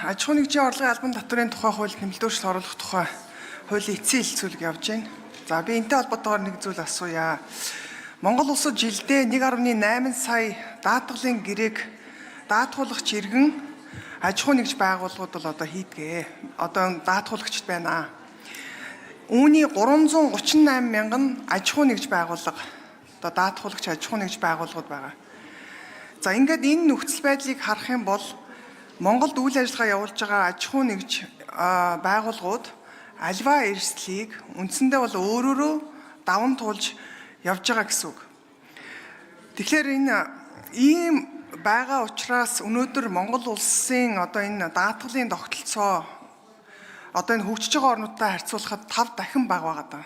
Аж ахуйн нэгжийн орлогын албан татварын тухай хуульд нэмэлт өөрчлөлт оруулах тухай хуулийн эцсийн хэлэлцүүлэг явж байна. За би энэтэй холбоотойгоор нэг зүйл асууя. Монгол улсад жилдээ 1.8 сая даатгалын гэрээг даатгуулагч иргэн аж ахуйн нэгж байгууллагууд бол одоо хийдгээ. Одоо даатгуулагчд байна. Үүний 338 мянган аж ахуйн нэгж байгууллага одоо даатгуулагч аж ахуйн нэгж байгууллагууд байгаа. За ингээд энэ нөхцөл байдлыг харах юм бол Монголд үйл ажиллагаа явуулж байгаа аж ахуйн нэгж байгууллагууд альва эрсдлийг үндсэндээ бол өөрөөрөө даван туулж явж байгаа гэсэн үг. Тэгэхээр энэ ийм байгаа учраас өнөөдөр Монгол улсын одоо энэ даатгалын тогтолцоо одоо энэ хөгжиж байгаа орнуудтай харьцуулахад 5 дахин бага байгаа даа.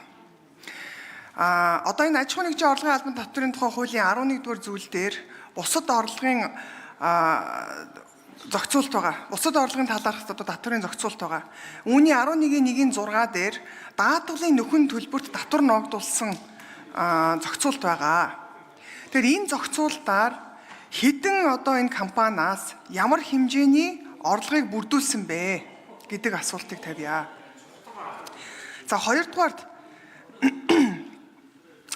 Одоо энэ аж ахуйн нэгжийн орлогын албан татварын тухай хуулийн 11 дугаар зүйл дээр бусад орлогын зохицуулт байгаа. Бусад орлогын талаарх одоо татварын зохицуулт байгаа. Үүний 11-ийн 1-ийн 6 дээр даатгалын нөхөн төлбөрт татвар ноогдуулсан зохицуулт байгаа. Тэгэхээр энэ зохицуултаар хэдэн одоо энэ компаниас ямар хэмжээний орлогыг бүрдүүлсэн бэ гэдэг асуултыг тавья. За хоёрдугаарт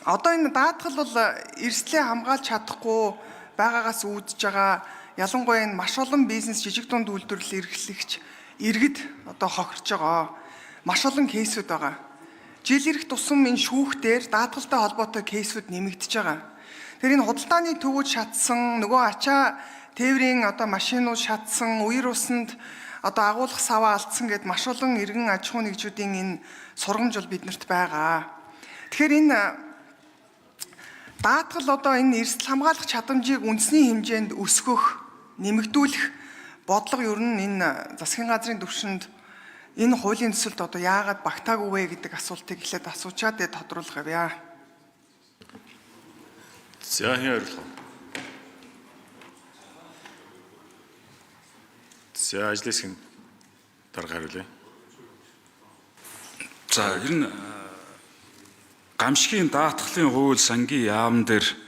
одоо энэ даатгал бол эрсдлээ хамгаалж чадахгүй байгаагаас үүдэж байгаа ялангуяа энэ маш олон бизнес жижиг дунд үйлдвэрлэл эрхлэгч иргэд одоо хохирч байгаа. Маш олон кейсүүд байгаа. Жил ирэх тусам энэ шүүхтэр даатгалтай холбоотой кейсүүд нэмэгдэж байгаа. Тэр энэ худалдааны төвүүд шатсан, нөгөө ачаа тээврийн одоо машинууд шатсан, үер усанд одоо агуулах саваа алдсан гэд маш олон иргэн аж ахуйн нэгжүүдийн энэ сургамж бол биднэрт байгаа. Тэгэхээр энэ даатгал одоо энэ эрсдэл хамгаалах чадамжийг үндэсний хэмжээнд өсгөх, нэмэгдүүлэх бодлого ер нь энэ засгийн газрын түвшинд энэ хуулийн төсөлд одоо яагаад багтаагүй вэ гэдэг асуултыг эхлээд асуучаад тэгээд тодруулах явъя. За хэн хариулах вэ? За ажлын хэсгийн дарга хариулъя. За ер нь гамшигын даатгалын хууль сангийн яам дээр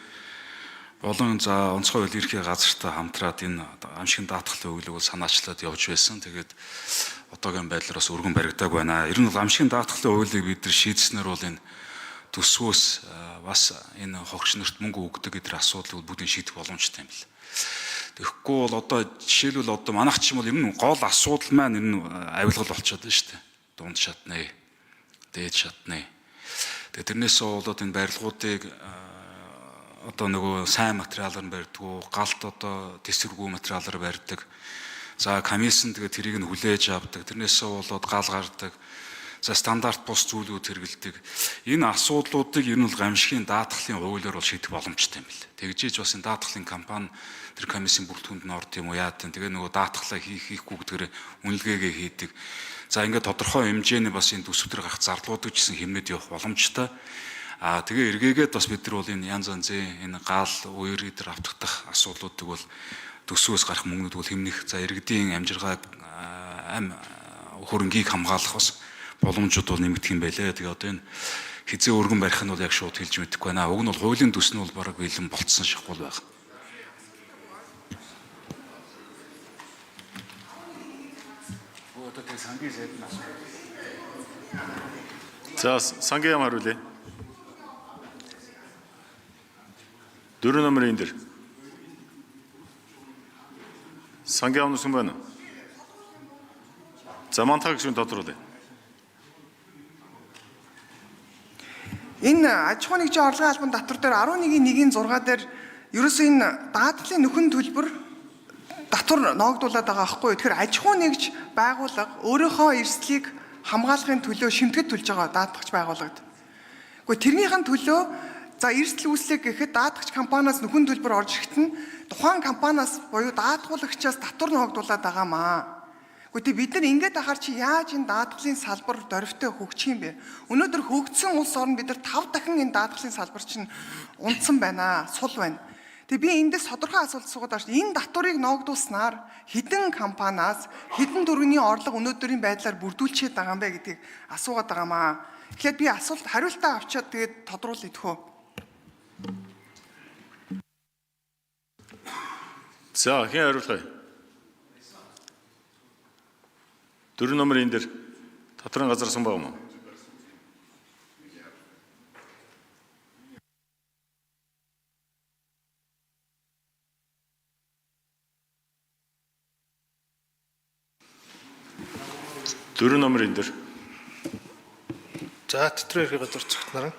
болон за онцгой хууль ерхий газартай хамтраад энэ гамшигын даатгалын хуулийг бол санаачлаад явж байсан. Тэгээд одоогийн байдлаар бас өргөн баригдааг байна. Ер нь бол гамшигын даатгалын хуулийг бид нар шийдснээр бол энэ төсвөөс бас энэ хохирч нарт мөнгө өгдөг гэдэг асуудлыг бүгдийг шийдэх боломжтой юм бэл. Тэгэхгүй бол одоо жишээлбэл одоо манайх ч юм бол ер нь гол асуудал маань ер нь авилгал болчиход байна шүү дээ. Дунд шатны, дээд шатны. Тэгээ тэрнээс болоод энэ барилгуудыг одоо нөгөө сайн материалаар нь барьдгүй, галт одоо тэсвэргүй материалаар барьдаг. За комисс нь тэгээ тэрийг нь хүлээж авдаг. Тэрнээс болоод гал гардаг. За стандарт бус зүйлүүд хэрэгэлдэг. Энэ асуудлуудыг ер нь бол гамшигын даатгалын хуулиар бол шийдэх боломжтой юм бэл. Тэгжээж бас энэ даатгалын компани тэр комиссийн бүрэлдэхүүнд нь орд юм уу яа гэв. Тэгээ нөгөө даатгалаа хийхгүй гэдгээр үнэлгээгээ хийдэг. За ингээд тодорхой хэмжээний бас энэ төсөв төр гарах зарлуудыг ч гэсэн хэмнээд явах боломжтой. Аа тэгээ эргээгээд бас бид нар бол энэ янз янзын энэ гал үер эдэр автагдах асуудлуудыг бол төсвөөс гарах мөнгнүүд бол хэмнэх. За иргэдийн амжиргааг ам хөрөнгийг хамгаалах бас боломжууд бол нэмэгдэх юм байлээ. Тэгээ одоо энэ хизээ өргөн барих нь бол яг шууд хэлж мэдэхгүй байна. Уг нь бол хуулийн төс нь бол бараг бэлэн болцсон шахвал байна. Одоо тэгээ сангийн сайд нь асуу. За сангийн яам хариулъя. 4 номерын дээр. Сангийн яамнаас хүн байна уу? За мантаа гишүүн тодруулъя. Энэ аж ахуйн нэгжийн орлогын албан татвар дээр 11-ийн 1-ийн 6 дээр ерөөсөө энэ даатгалын нөхөн төлбөр татвар ноогдуулаад байгаа байхгүй юу? Тэгэхээр аж ахуйн нэгж байгууллага өөрийнхөө эрсдлийг хамгаалахын төлөө шимтгэд төлж байгаа даатгагч байгууллагад. Гэхдээ тэрнийхэн төлөө за эрсдэл үүслэг гэхэд даатгагч компаниас нөхөн төлбөр орж ирэхэд нь тухайн компаниас буюу даатгуулагчаас татвар ноогдуулаад байгаамаа. Гэхдээ бид нар ингээд ахаар чи яаж энэ даатгалын салбар дөрвтэй хөгжих юм бэ? Өнөөдөр хөгжсөн улс орн бид нар 5 дахин энэ даатгалын салбар чинь унтсан байна, сул байна. Тэгээ би эндээс тодорхой асуулт асуугаад байна шүү дээ. Энэ татварыг ноогдуулснаар хэдэн компаниас хэдэн төгрөгийн орлого өнөөдрийн байдлаар бүрдүүлчихэд байгаа юм бэ гэдгийг асуугаад байгаамаа. Тэгэхээр би асуулт хариултаа авчиад тэгээд тодруулъя тхөө. За хэн хариулах вэ? Дөрөв номерын дээр татварын газар сан байгаа юм уу? Дөрөв номерын дээр. За, тэтгэврийн эрхийг газар зохит наран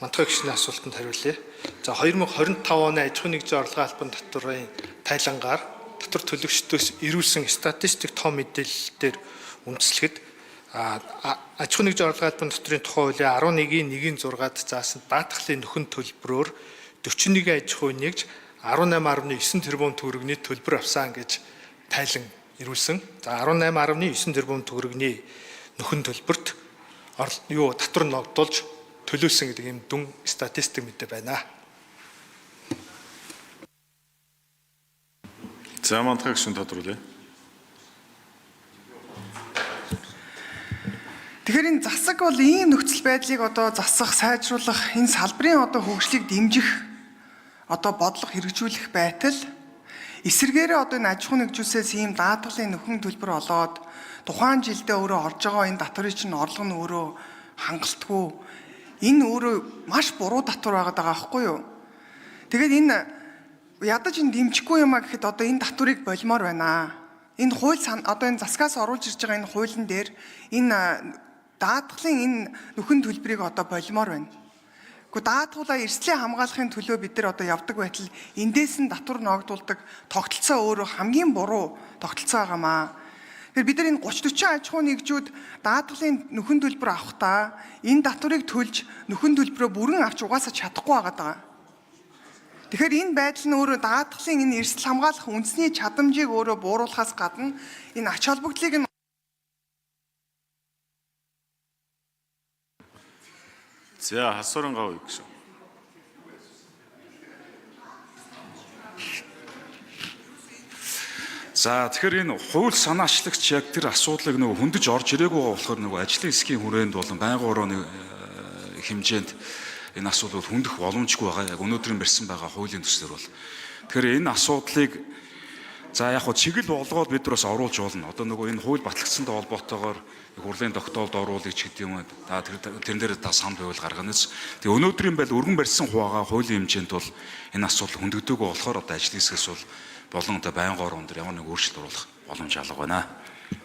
Мантхай гишүүний асуултанд хариулъя. За, 2025 оны аж ахуйн нэгжийн орлогын албан татварын тайлангаар татвар төлөгчдөөс ирүүлсэн статистик тоо мэдээлэл дээр үндэслэхэд аж ахуйн нэгжийн орлогын албан татварын тухай хуулийн 11-ийн 1-ийн 6-ад заасан даатгалын нөхөн төлбөрөөр 41 аж ахуйн нэгж 18.9 тэрбум төгрөгний төлбөр авсан гэж тайлан ирүүлсэн. За, 18.9 тэрбум төгрөгний нөхөн төлбөрт юу татвар ногдуулж төлөөсөн гэдэг ийм дүн статистик мэдээ байна. За, Мантхай гишүүн тодруулъя. Тэгэхээр энэ засаг бол ийм нөхцөл байдлыг одоо засах, сайжруулах, энэ салбарын одоо хөгжлийг дэмжих одоо бодлого хэрэгжүүлэх байтал эсвэргээрээ одоо энэ аж ахуйн нэгжүүсээс ийм даатгалын нөхөн төлбөр олоод тухайн жилдээ өөрөө орж байгаа энэ татврын чинь орлого нь өөрөө хангалтгүй, энэ өөрөө маш буруу татвар байгаад байгаа байхгүй юу? Тэгээд энэ ядаж энэ дэмжихгүй юм а гэхэд одоо энэ татварыг болмоор байна. Энэ хууль одоо энэ засгаас оруулж ирж байгаа энэ хуулийн дээр энэ даатгалын энэ нөхөн төлбөрийг одоо болмоор байна. Гэхдээ даатгуулаа эрсдлээ хамгаалахын төлөө бид нар одоо явдаг байтал эндээс нь татвар ноогдуулдаг тогтолцоо өөрөө хамгийн буруу тогтолцоо байгаамаа. Тэгэхээр бид нар энэ 30 40 аж ахуйн нэгжүүд даатгалын нөхөн төлбөр авахдаа энэ татварыг төлж нөхөн төлбөрөө бүрэн авч угаасаа чадахгүй байгаад байгаа. Тэгэхээр энэ байдал нь өөрөө даатгалын энэ эрсдэл хамгаалах үндэсний чадамжийг өөрөө бууруулахаас гадна энэ ач холбогдлыг нь За, хасуурын гав гишүүн. За, тэгэхээр энэ хууль санаачлагч яг тэр асуудлыг нөгөө хөндөж орж ирээгүй байгаа болохоор нөгөө ажлын хэсгийн хүрээнд болон байнгын орооны хэмжээнд энэ асуудал бол хөндөх боломжгүй байгаа. Яг өнөөдрийн барьсан байгаа хуулийн төслөөр бол. Тэгэхээр энэ асуудлыг за яг хөө чиглэл болгоод бид нар бас оруулж болно. Одоо нөгөө энэ хууль батлагдсантай холбоотойгоор их хурлын тогтоолд оруулах ч гэдэг юм уу. Та тэрэн дээр та санал байвал гаргана. Тэгээ өнөөдрийн байл өргөн барьсан хуваагаа хуулийн хэмжээнд бол энэ асуудал хөндөгдөөгүй болохоор одоо ажлын хэсгээс бол болон одоо байнгын орон дээр ямар нэг өөрчлөлт оруулах боломж алга байна.